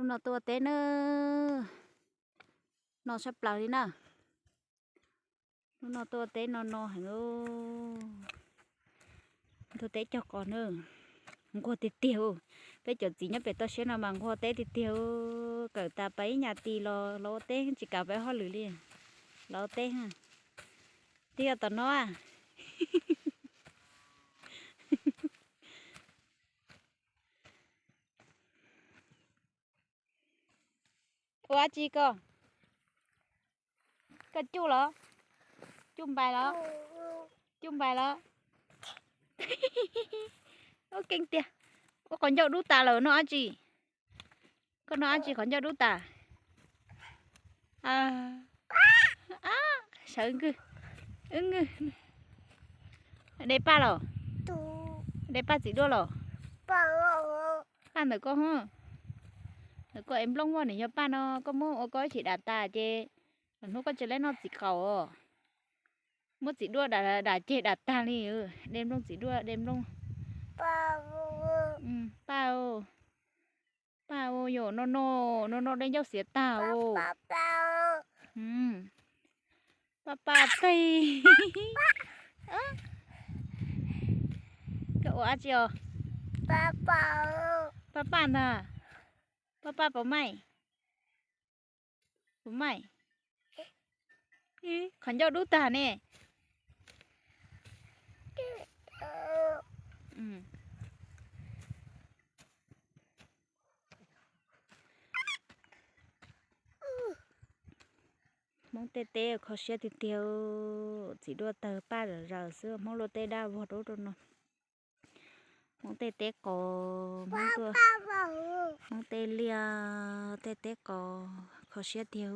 Hnub no tuaj ua teb na, no sab plaws li na. Hnub no tuaj ua teb no no heev lauj. Ntuj teb cog qos na, nquag tiag tiag. Peb cov txiv nyob pem toj siab no mas nquag teb tiag tiag. Kawm tas pas ib nyas tis los los ua teb tsis kam peb hauj lwm li, los ua teb. Twb yog tom no. Ua dab tsi koj? Koj cuj los? Cuj npais los? Cuj npais los? Ua keeb tiag. Ua qhov ncauj dub tas lawm, noj dab tsi? Koj noj dab tsi qhov ncauj dub tas? Sawv, wb de paj los? De paj txiv duaj los? Paj ntawm koj, ntawm koj es nplooj vaj nws yog paj no, koj muab ua koj ib chim dam tas ces hnub koj tsis leb noj txiv qaub os. Muab txiv duaj dam ceg dam tag li. De nplooj txiv duaj, de nplooj. Paj, paj, yog no no, no no de ncauj xiav tag os. Paj paj teg. Koj ua dab tsi os? Paj paj ntag. Paj paj puas maij? Puas maij? Qhov ncauj dub tag ne. Hmoob tej teb kho siab tiag tiag, txiv duaj tawg paj zom zaws xwb, Hmoob luaj teb dab vog rau rau no. Hmoob tej teb qos, Hmoob tej liaj, tej teb qos kho siab tiag.